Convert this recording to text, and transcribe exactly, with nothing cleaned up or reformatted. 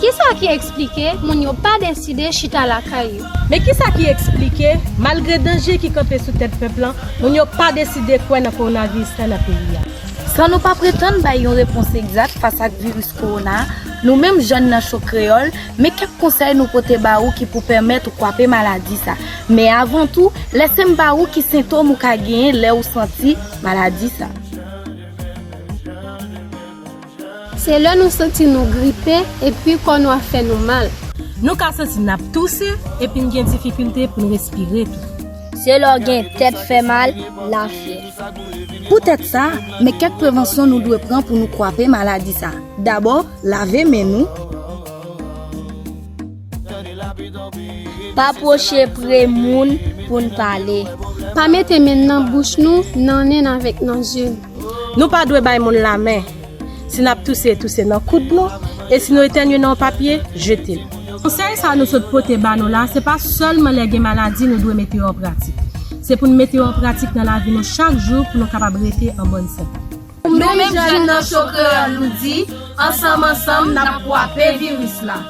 Kisa ki eksplike moun yo pa deside chita lakay yo? Men kisa ki eksplike, malgre danje ki kanpe sou tèt pèp lan, moun yo pa deside kwè nan kowonaviris la nan peyi a? San nou pa pretann bay yon repons egzak fas ak viris kowona, nou menm jèn nan Cho Kreyòl, men kèk konsèy nou pote ba ou ki pou pèmèt ou kwape maladi sa. Men avan tou, lèse m ba ou ki sentòm ou ka genyen lè ou santi maladi sa. Se lè nou santi nou gripe epi kò nou ap fè nou mal. Nou ka santi n ap touse epi n gen difikilte pou n respire tou. Se lè w gen tèt fè mal, lafyèv. Poutèt sa, men kèk prevansyon nou dwe pran pou nou kwape maladi sa. Dabò, lave men nou. Pa pwoche pre moun pou n pale. Pa mete men n nan bouch nou, nan nen n avèk nan zye n. Nou pa dwe bay moun lamen. Si n ap touse, touse nan koud nou. E si nou etènye nan yon papye, jete l. Konsèy sa nou sot pote ba nou la, se pa sèlman lè gen maladi nou dwe mete yo an pratik. Se pou n mete yo an pratik nan lavi nou chak jou pou nou kapab rete an bòn sante. Nou menm jèn nan Cho Kreyòl, nou di, ansanm ansanm n ap kwape viris la.